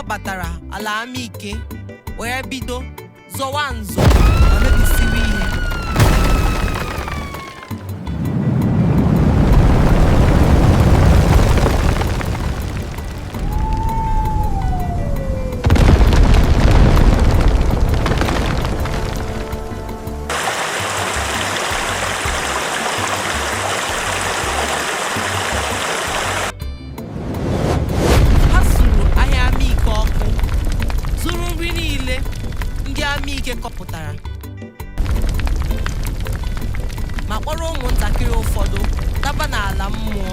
Batara ala Amaike were bido zọwa nzọ ma mebisiwa ihe. Ha suru ahịa Amaike ọkụ, zuru nri niile ndị Amaike kọpụtara, ma kpọrọ ụmụntakịrị ụfọdụ laba n'ala mmụọ.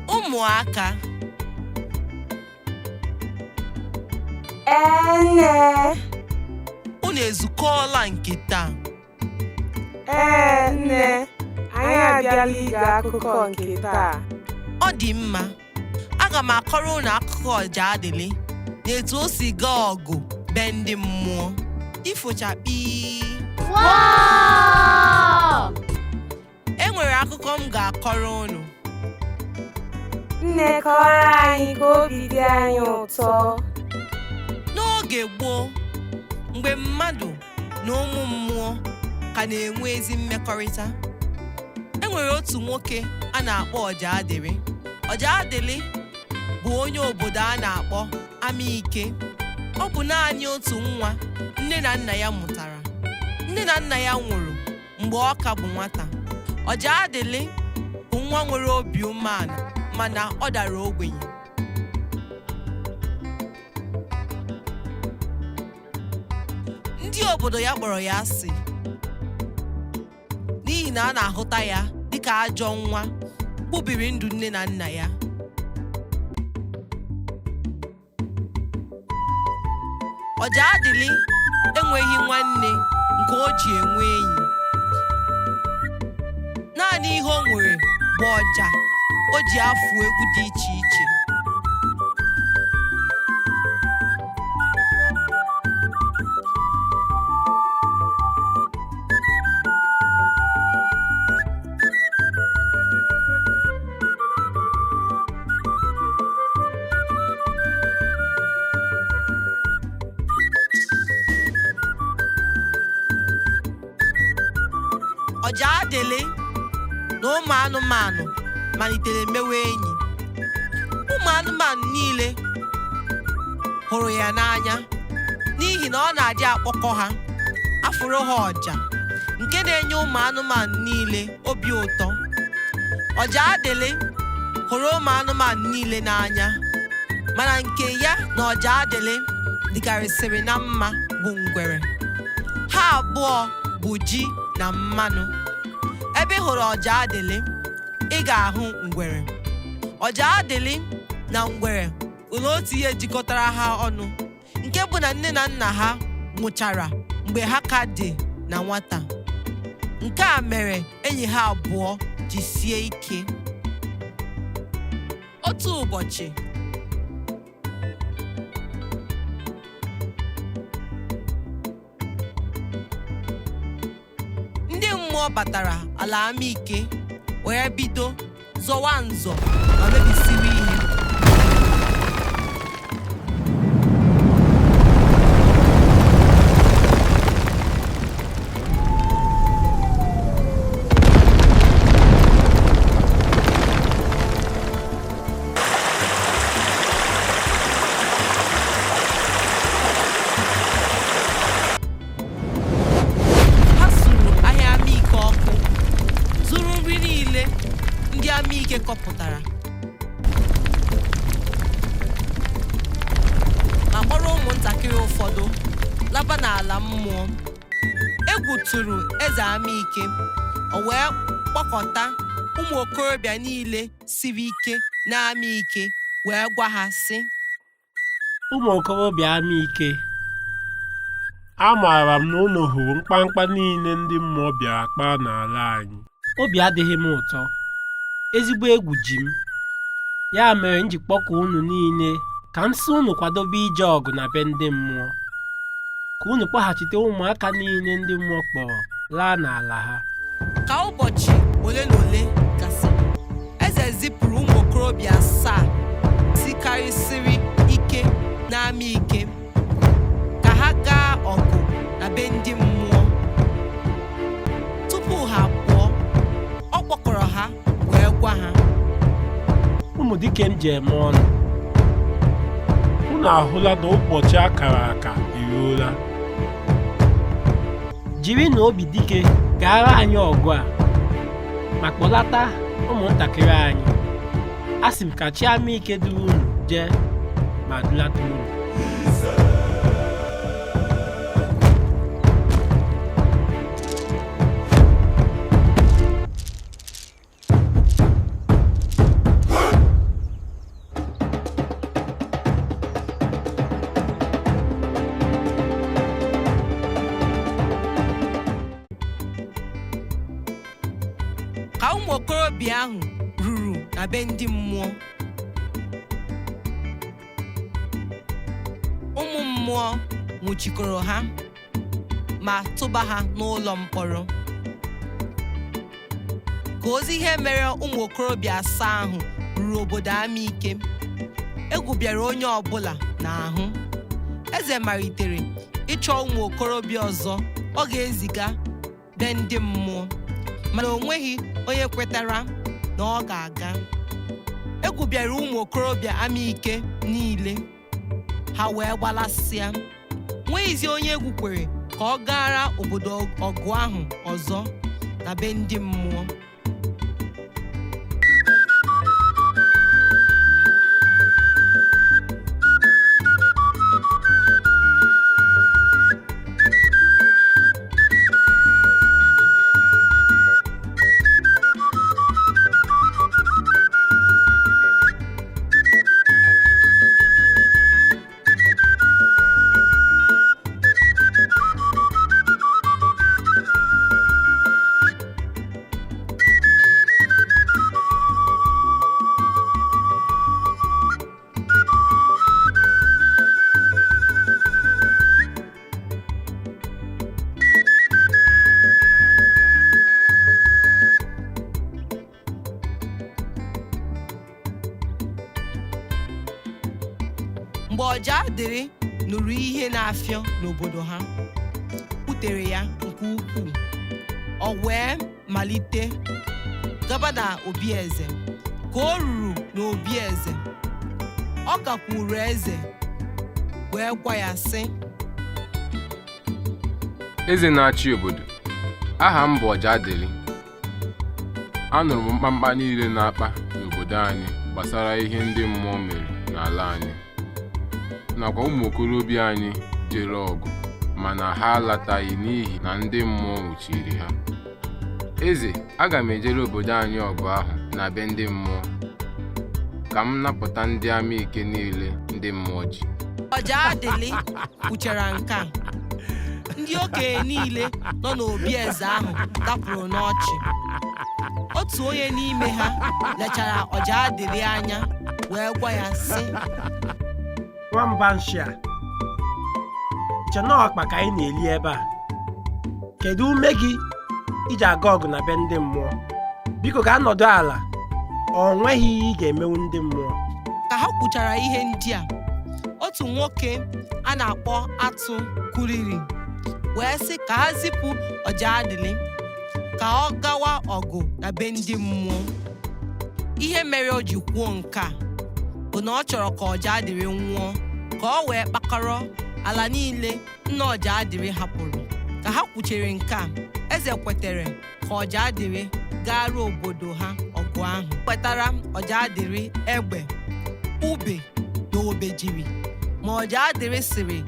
Ụmụaka. Ee, nne. Unu ezukọọla nke taa? Ee, nne. Anyị abịala ige akụkọ nke taa. Ọ dị mma. Aga m akọrọ unu akụkọ Ọjaadịlị na etu o si gaa ọgụ be ndị mmụọ. Ifo chakpii! E nwere akụkọ m ga-akọrọ unu. Nne, kọọrọ anyị ka obi dị anyị ụtọ. N'oge gboo, mgbe mmadụ na ụmụ mmụọ ka na-enwe ezi mmekọrịta, e nwere otu nwoke a na-akpọ Ọjaadịlị. Ọjaadịlị bụ onye obodo a na-akpọ Amaike. Ọ bụ naanị otu nwa nne na nna ya mụtara. Nne na nna ya nwụrụ mgbe ọ ka bụ nwata. Ọjaadịlị bụ nwa nwere obi umeala, mana ọ dara ogbenye. Ndị obodo ya kpọrọ ya asị n'ihi na a na-ahụta ya dịka ajọ nwa gbubiri ndụ nne na nna ya. Ọjaadịlị enweghị nwanne nke o ji enwe enyi. Naanị ihe o nwere bụ ọja o ji afụ egwu dị iche iche. Ọjaadịlị na ụmụ anụmanụ malitere mewe enyi. Ụmụ anụmanụ niile hụrụ ya n'anya n'ihi na ọ na-adị akpọkọ ha, afụrụ ha ọja, nke na-enye ụmụ anụmanụ niile obi ụtọ. Ọjaadịlị hụrụ ụmụ anụmanụ niile n'anya, mana nke ya na Ọjaadịlị dịkarịsịrị na mma bụ ngwere. Ha abụọ bụ ji na mmanụ. Ebe ị hụrụ Ọjaadịlị, ị ga-ahụ ngwere. Ọjaadịlị na ngwere nwere otu ihe jikọtara ha ọnụ, nke bụ na nne na nna ha nwụchara mgbe ha ka dị na nwata. Nke a mere enyi ha abụọ ji sie ike. Otu ụbọchị, ndị mmụọ batara ala Amaike were bido zọwa nzọ ma mebisiwa ihe. Ha suru ahịa Amaike ọkụ, zuru nri niile ndị Amaike kọpụtara, ma kpọrọ ụmụntakịrị ụfọdụ laba n'ala mmụọ. Egwu tụrụ eze Amaike, o wee kpọkọta ụmụ okorobịa niile siri ike n'Amaike wee gwa ha sị: Ụmụ okorobịa Amaike, Amaara m na unu hụrụ mkpamkpa niile ndị mmụọ bịara kpaa n'ala anyị. Obi adịghị m ụtọ. Ezigbo egwu ji m. Ya mere m ji kpọkọọ unu niile ka m sị unu kwadobe ije ọgụ na be ndị mmụọ. Ka unu kpọghachite ụmụaka niile ndị mmụọ kpọrọ laa n'ala ha. Ka ụbọchị ole na ole gasịrị, eze zipụrụ ụmụ okorobịa asaa sikarịsịrị ike n'Amaike ka ha gaa ọgụ na be ndị mmụọ. Tupu ha pụọ, ọ kpọkọrọ ha wee gwa ha. Ụmụ dike m ji eme ọnụ. Unu ahụla na ụbọchị a kara aka eruola. Jirinụ obi dike gaara anyị ọgụ a ma kpọlata ụmụntakịrị anyị. Asị m ka chi Amaike duru unu jee ma dulata unu. Ka ụmụ okorobịa ahụ ruru na be ndị mmụọ, ụmụ mmụọ nwụchikọrọ ha ma tụba ha n'ụlọ mkpọrọ. Ka ozi ihe mere ụmụ okorobịa asaa ahụ ruru obodo Amaike, egwu bịara onye ọbụla n'ahụ. Eze malitere ịchọ ụmụ okorobịa ọzọ ọ ga-eziga be ndị mmụọ, mana o nweghị onye kwetara na ọ ga-aga. Egwu bịara ụmụ okorobịa Amaike niile, ha wee gbalasịa. Nweghịzi onye egwu kwere ka ọ gaara obodo ọgụ ahụ ọzọ na be ndị mmụọ. Mgbe Ọjaadịlị nụrụ ihe na-afịọ n'obodo ha, wutere ya nke ukwuu. O wee malite gaba na obi eze. Ka o ruru n'obi eze, ọ gakwuru eze wee gwa ya sị: Eze na-achị obodo, aha m bụ Ọjaadịlị. Anụrụ m mkpamkpa niile na-akpa n'obodo anyị gbasara ihe ndị mmụọ mere n'ala anyị, nakwa ụmụ okorobịa anyị jere ọgụ mana ha alataghị n'ihi na ndị mmụọ nwụchiri ha. Eze, aga m ejere obodo anyị ọgụ ahụ na be ndị mmụọ ka m napụta ndị Amaike niile ndị mmụọ ji. Ọjaadịlị kwuchara nke a, ndị okenye niile nọ n'obi eze ahụ dapụrụ n'ọchị. Otu onye n'ime ha lechara Ọjaadịlị anya wee gwa ya sị: Nwamba nshị a, iche na ọkpa ka anyị na-eli ebe a. Kedu ume gị iji aga ọgụ na be ndị mmụọ? Biko gaa nọdụ ala, ọ nweghị ihe ị ga-emenwu ndị mmụọ. Ka ha kwuchara ihe ndị a, otu nwoke a na-akpọ Atụ kwuliri wee sị ka ha zipụ Ọjaadịlị ka ọ gawa ọgụ na be ndị mmụọ. Ihe mere o ji kwuo nke a bụ na ọ chọrọ ka Ọjaadịlị nwụọ ka ọ wee kpakọrọ ala niile nna Ọjaadịlị hapụrụ. Ka ha kwuchere nke a, eze kwetere ka Ọjaadịlị gaara obodo ha ọgụ ahụ. Wetara Ọjaadịlị egbe, ube na obejiri, ma Ọjaadịlị sịrị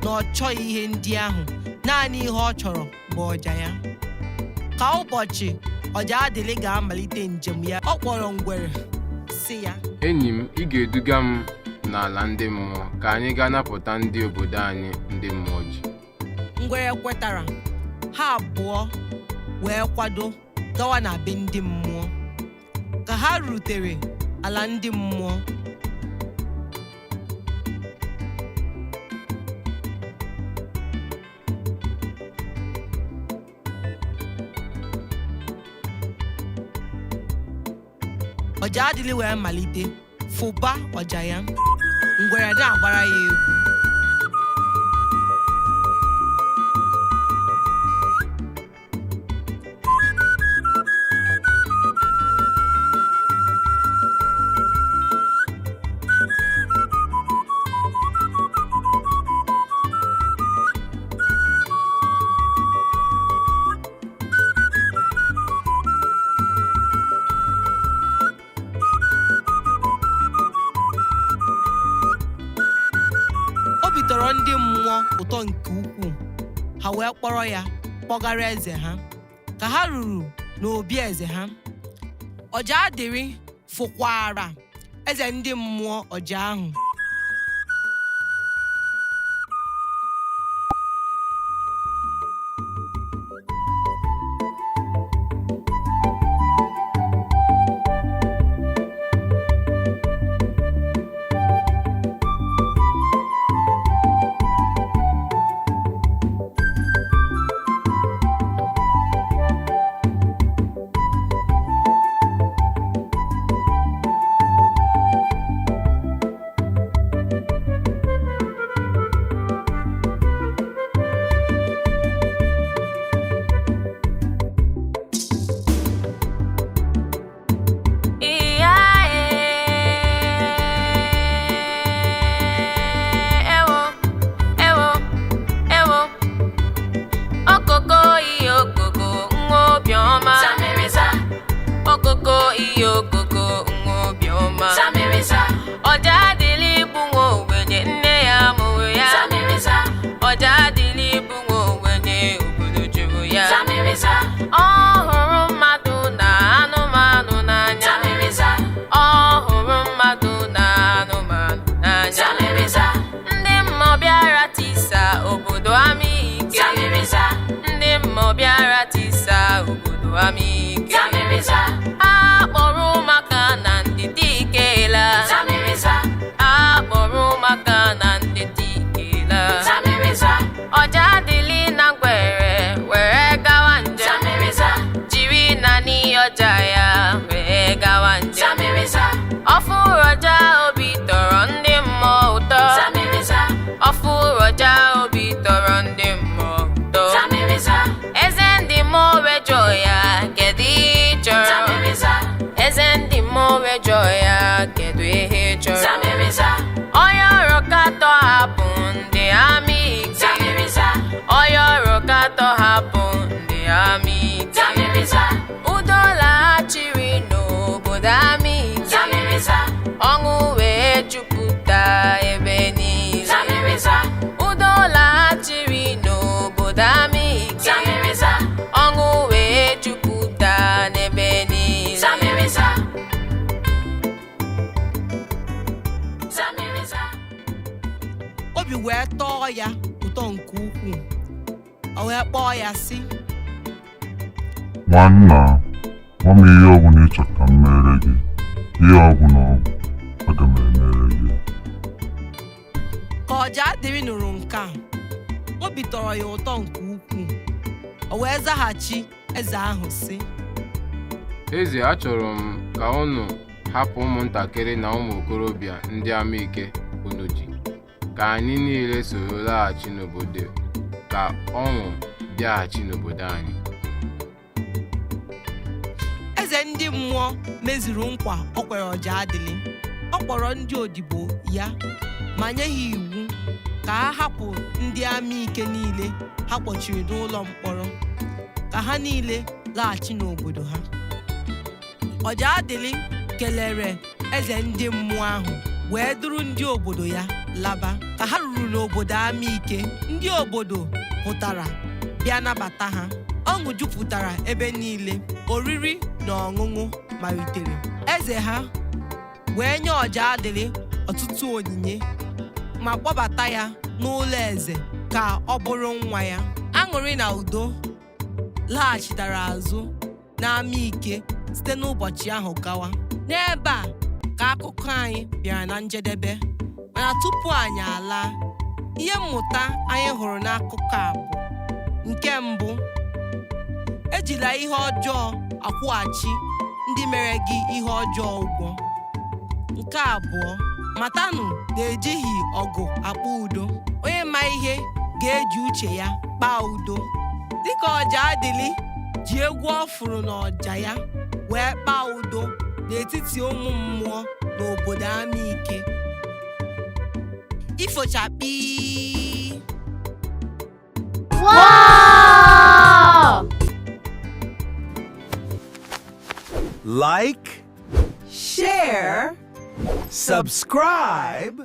na ọ chọghị ihe ndị ahụ, naanị ihe ọ chọrọ bụ ọja ya. Ka ụbọchị Ọjaadịlị ga-amalite njem ya, ọ kpọrọ ngwere sị ya: Enyi m, ị ga-eduga m n'ala ndị mmụọ ka anyị gaa napụta ndị obodo anyị ndị mmụọ ji. Ngwere kwetara, ha abụọ wee kwado gawa na be ndị mmụọ. Ka ha rutere ala ndị mmụọ, Ọjaadịlị wee malite fụba ọja ya, ngwere na-agbara ya egwu. Obi tọrọ ndị mmụọ ụtọ nke ukwuu, ha wee kpọrọ ya kpọgara eze ha. Ka ha ruru n'obi eze ha, Ọjaadịlị fụkwara eze ndị mmụọ ọja ahụ. Iya ewo, ewo, ewo, okoko ihe okoko nwa obiọma, okoko ihe okoko nwa obiọma, ọja adịla ịbụ nwa ogbenye nne ya mụrụ ya, ọja adịla ịbụ nwa ogbenye obodo jụrụ ya, ọ hụrụ mmadụ na anụmanụ n'anya, ọ hụrụ mmadụ na anụmanụ n'anya. Ndị mmụọ bịara tisa obodo Amaike, ndị mmụọ bịara tisa obodo Amaike, a kpọrọ ụmụaka na ndị dike la, a kpọrọ ụmụaka na ndị dike la. Ọjaadịlị na ngwere were gawa njem, jiri naanị ọja ya wee gawa njem. Ọfụrụ ọja obi tọrọ ndị mmụọ ụtọ, ọfụrụ ọja obi tọrọ ndị mmụọ ụtọ. Eze ndị mmụọ wee jụọ ya, kedu ihe ị chọrọ? Eze ndị mmụọ wee jụọ ya, kedu ihe ị chọrọ? Onye ọrụ ka tọhapụ ndị Amaike, onye ọrụ ka tọhapụ ndị Amaike. Udo laghachiri n'obodo Amaike, ọṅụ wee jupụta ebe niile. Udo laghachiri n'obodo Amaike, ọṅụ wee jupụta n'ebe niile. Obi wee tọọ ya ụtọ nke ukwuu. O wee kpọọ ya sị, Nwanna, gwa m ihe ọbụla ị chọrọ ka m mere gị. Ihe ọbụla ọ bụ, aga m emere gị. Ka Ọjaadịlị nụrụ nke a, obi tọrọ ya ụtọ nke ukwuu. O wee zaghachi eze ahụ sị, Eze, achọrọ m ka unu hapụ ụmụntakịrị na ụmụ okorobịa ndị Amaike unu ji, ka anyị niile soro laghachi n'obodo ka ọṅụ bịaghachi n'obodo anyị. Eze ndị mmụọ mezuru nkwa o kwere Ọjaadịlị. Ọ kpọrọ ndị odibo ya ma nye ha iwu ka ha hapụ ndị Amaike niile ha kpọchiri n'ụlọ mkpọrọ, ka ha niile laghachi n'obodo ha. Ọjaadịlị kelere eze ndị mmụọ ahụ wee duru ndị obodo ya laba. Ka ha ruru n'obodo Amaike, ndị obodo pụtara bịa nabata ha. Ọṅụ jupụtara ebe niile, oriri na ọṅụṅụ malitere. Eze ha wee nye Ọjaadịlị ọtụtụ onyinye ma kpọbata ya n'ụlọ eze ka ọ bụrụ nwa ya. Aṅụrị na udo laghachitara azụ n'Amaike site n'ụbọchị ahụ gawa. N'ebe a ka akụkọ anyị bịara na njedebe. Mana tupu anyị alaa, ihe mmụta anyị hụrụ n'akụkọ a bụ: nke mbụ, ejila ihe ọjọọ akwụghachi ndị mere gị ihe ọjọọ ụgwọ. Nke abụọ, matanụ na ejighị ọgụ akpa udo. Onye ma ihe ga-eji uche ya kpaa udo. Dịka Ọjaadịlị ji egwu ọ fụrụ n'ọja ya wee kpaa udo n'etiti ụmụ mmụọ n'obodo Amaike. Ifochakpiii. Wow! Like, Share. subscribe.